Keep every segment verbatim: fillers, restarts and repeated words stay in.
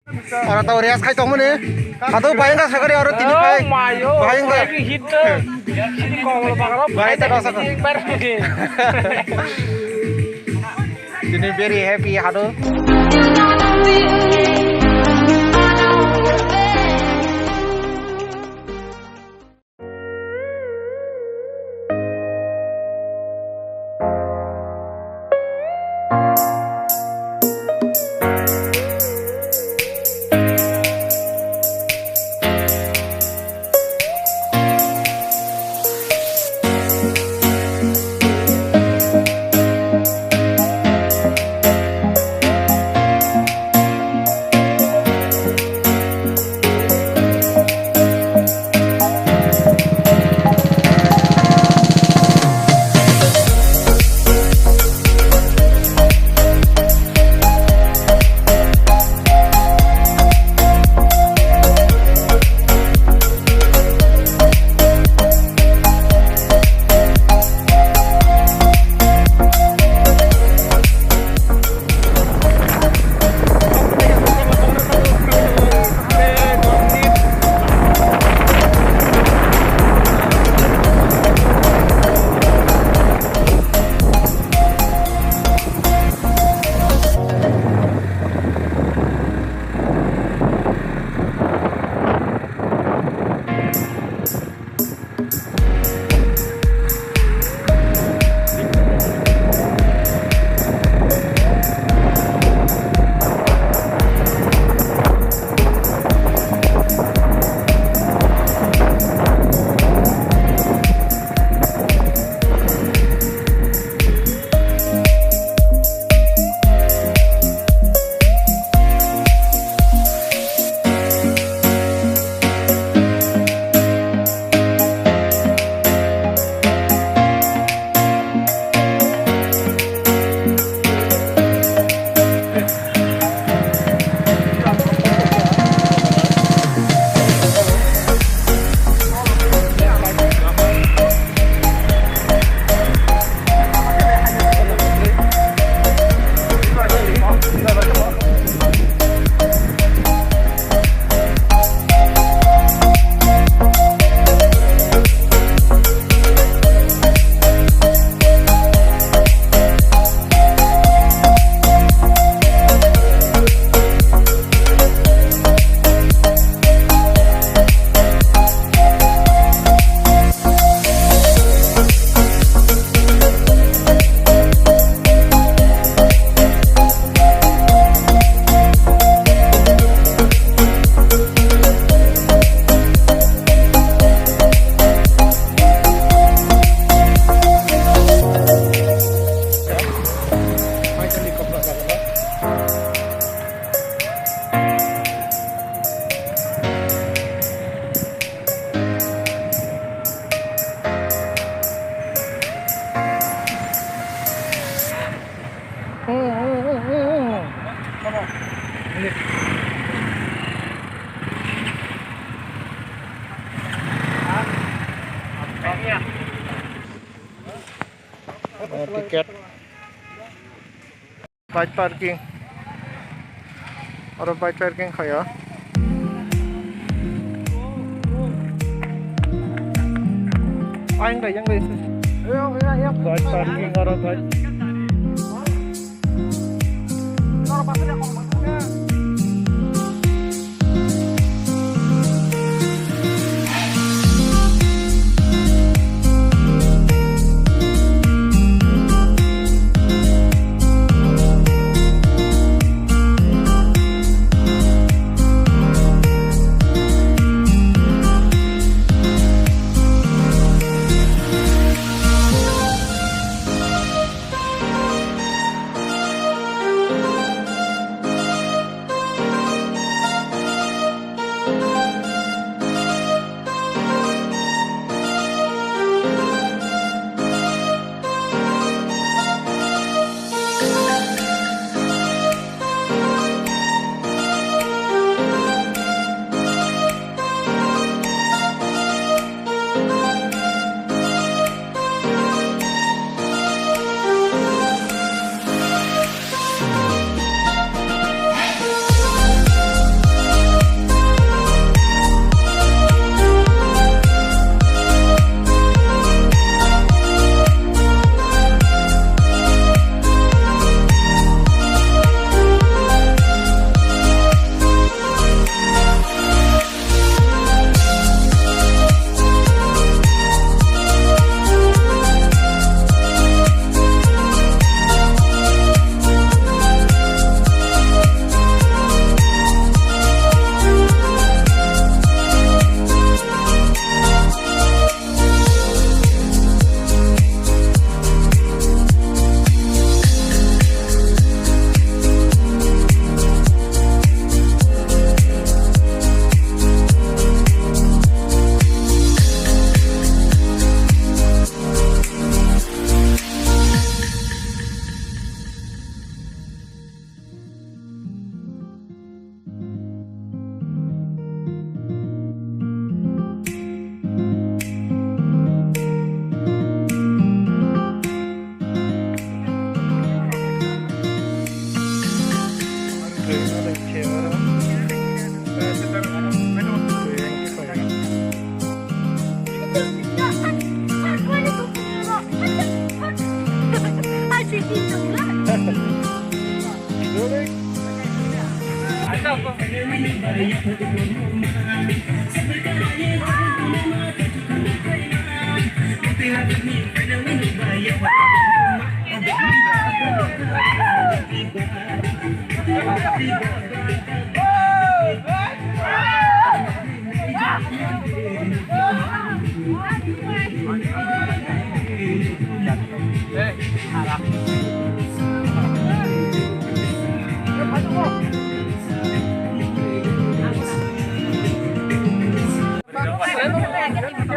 Oro tau rest khai tongmani. Hado bayangka sakari oro tini phai. Oh my, oh, bayangka. Hit the. Sini kong lo pakaro. Bayangka sakari. Tini very happy hado. Ticket. Bike parking. Oro bike parking khaio. Ayang dai, yang dai. Bike parking oro bike.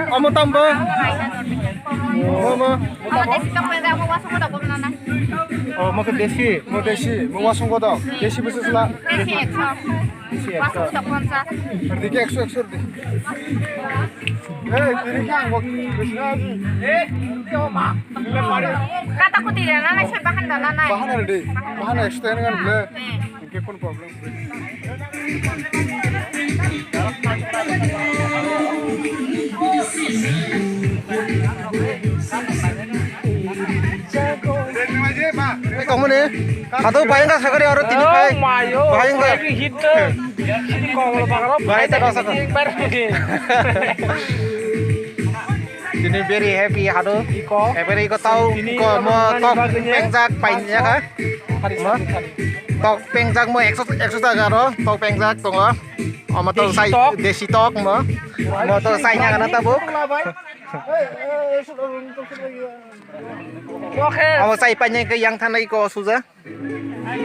Omo tambo. Omo. Omo ke desi. Mo desi. Mo wasung kodok. Desi bwswk sla. Desi ekso. Desi ekso. Wasung kodok ponchas. Diki ekso, ekso di. Hey, tini kang bok. Kata kuti na na se bahan da na na. Bahan ada di. Bahan extend kan bela. Oke, kun problem. Tongmani, hado bayang ka sakari aro tini pai. Bayang ka. Hit. Sini kong lo bakar. Bayang ka sakari. Tini very happy hado. Iko. Happy iko tau. Tini iko mo tok pengjak pain ya ka. Mo tok pengjak mo ekso, ekso taka ro tok pengjak tongo. Omo tok sai desi tok mo. Mo tok sai nya kana tabuk. Oke. Omo sai pain ke yang thanai ko suja.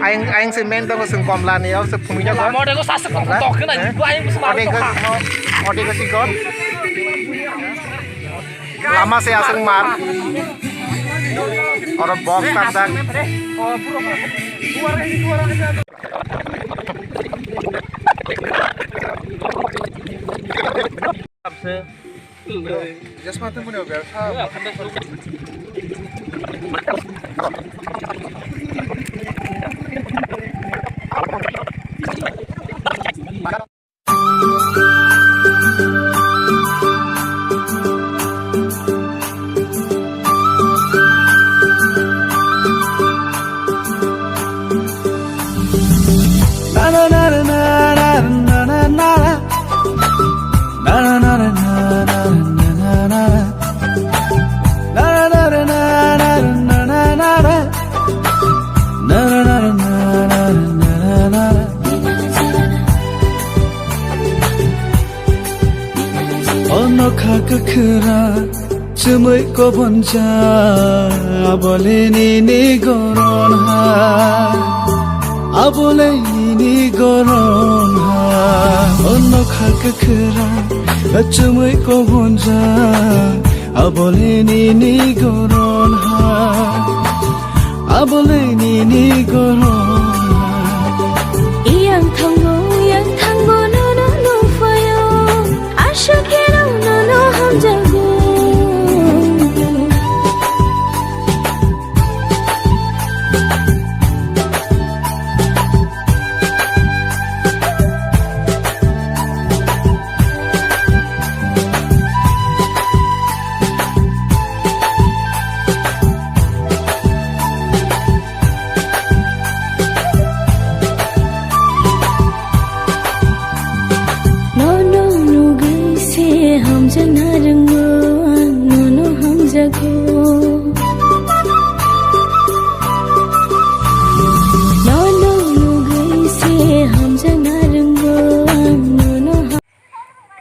Aing, aing se main tongo, seng komla ni, o se phumi jago. Mode ko sasa ko tok na, aing ko sema tok. Ode ko sikon. Lama se aswk mar. Oro box tak tak. Jasma tu muni hoga. O nokha kwkhwrang chumui kobonjak, abole nini goron ha, abole nini goron ha. O nokha kwkhwrang chumui kobonjak, abole nini goron ha. Abole nini goron. Yang thango, yang thango, nono nukphaio. Aswk khe nono hamjago. Nono nugwi se hamjakna rwngo, ang nono hamjago. Nono nugwi se hamjakna rwngo, ang nono ham-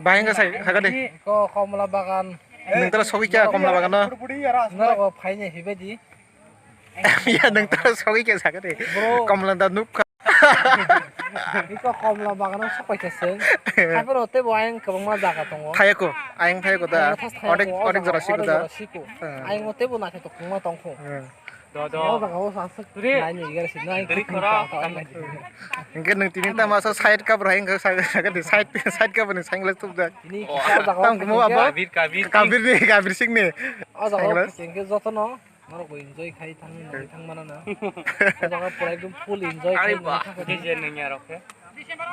Bahai wngkha sai, hakha de. Ko komla bagan. Nung tara sogwi kya komla bagan no? Norok bo phaini hibai di. Ya, nung tara sogwi kya sakha de. Bro. Komla da nukha. Iko komla bagan no sopai kha seng. Hapharo tei bo ayang kwbangma jaga tongo. Thayako, ayang thayako da. Ayang thas thayako, onek, o onek jaga, jora siko o da. Jora siko. Hmm. Ayang tei bo naithotok kwbangma tongkho. Hmm. Do, do. O jaga o sa suk. Nai ni gari si, nai. Dri khoro. Hingke nung tini tama sa side cover hai, hingke sa, sa, side, side cover ni sangles tubjak. Ini kisa o jaga o. Tam kumo abo? Kabir, kabir. Kabir ni, kabir sing ni. O jaga o sangles. Hingke joto no, norok bo enjoy khai thang, nai thang mana na. O jaga pura ekdom full enjoy khai. Ari ba, nai thang. Kije nung ya rok khe.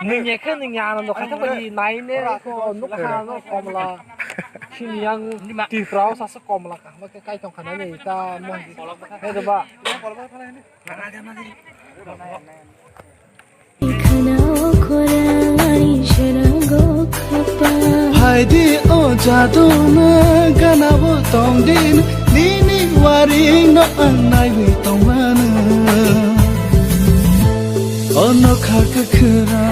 Nung ya khe nung ya anando khai thang bani nai ne ko nukha no komla. Sini yang Tripura o sa suk komla. Oke, kai tong khana ni ta mo. He do ba. Khana o khora Chadona gana bo tong din, nini waring no ang naiwi tong mano. Ono kha kwkhwra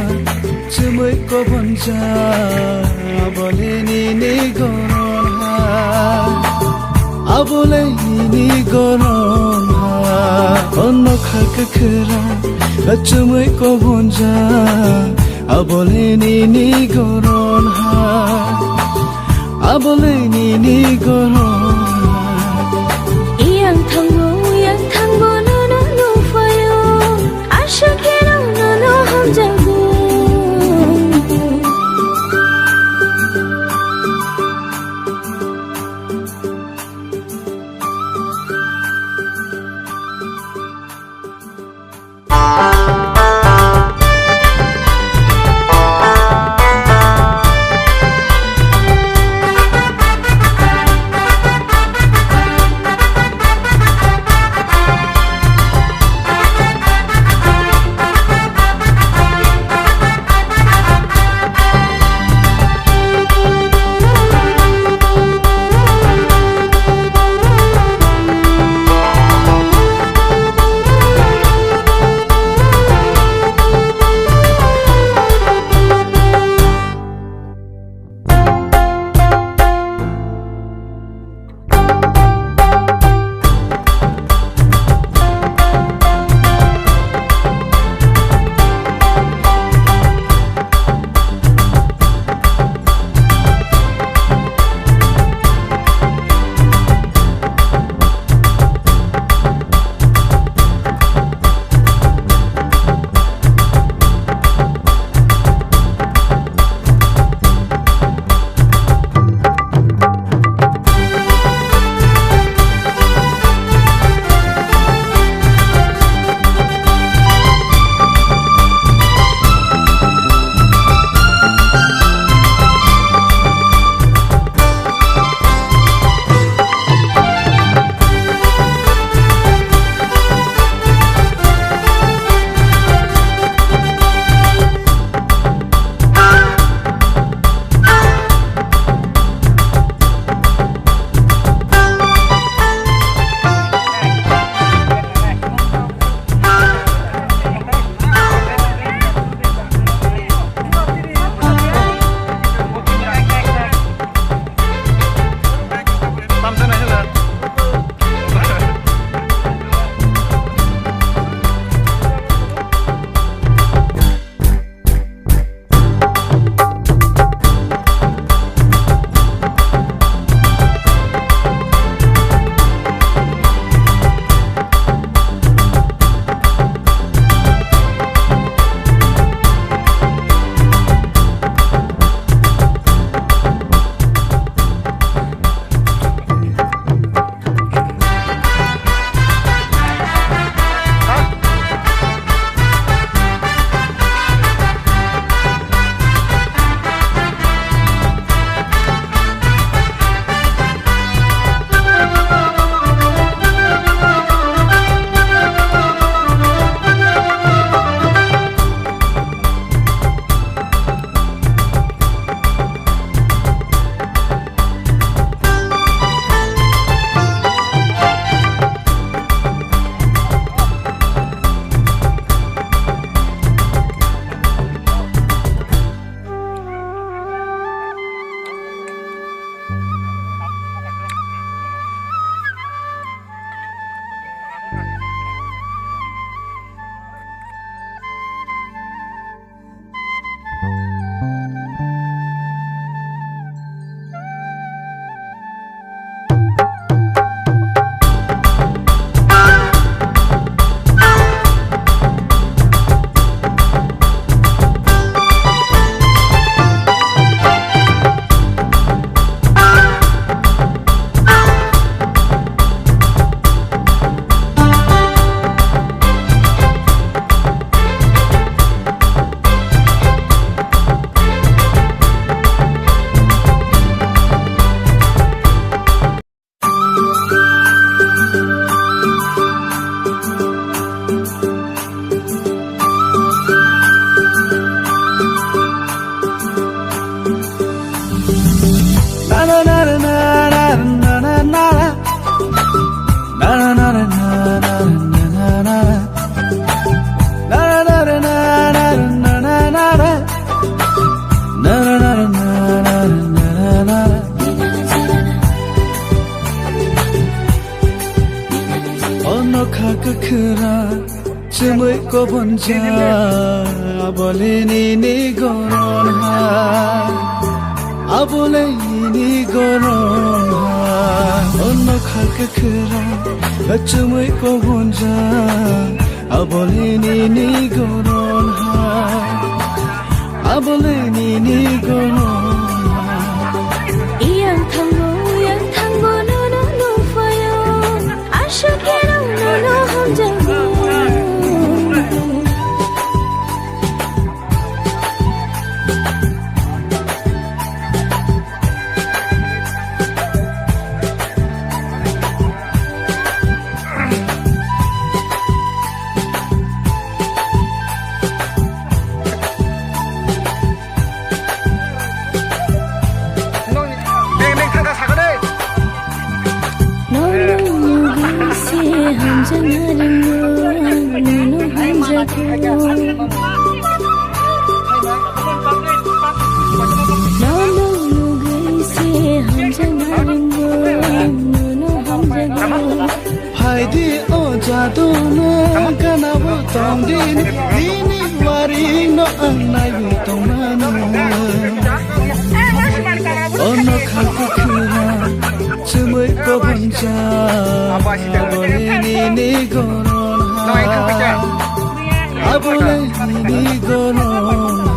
chumui kobonja, abole nini goron ha, abole nini goron ha. Ono kha kwkhwra chumui kobonja, abole nini goron ha, abole nini goron ha. Yang thango, yang thango, no, no, no, fayo. Asha kero, no, no, hamjago. Kobonja, abole nini goron ha, abole nini goron ha. Ono khakhe khera, achumui kobonja, abole nini goron ha, abole nini goron ha. Iyang thango, iyang thango, nono nungphaio. Aswk khe nono hamjakgo. Nong, neng, neng, thang, thang, sakha de. Nono nugwi se hamjakna ringmo, ang nono hamjakgo. Nono nugwi se hamjakna ringmo, ang nono hamjakgo. Phaidi o jaduna, ganabo tongdi, nini waringno ang naiwi tongmano. Ono khakhe khera, chumui kobonja, abole nini goron ha, abole nini goron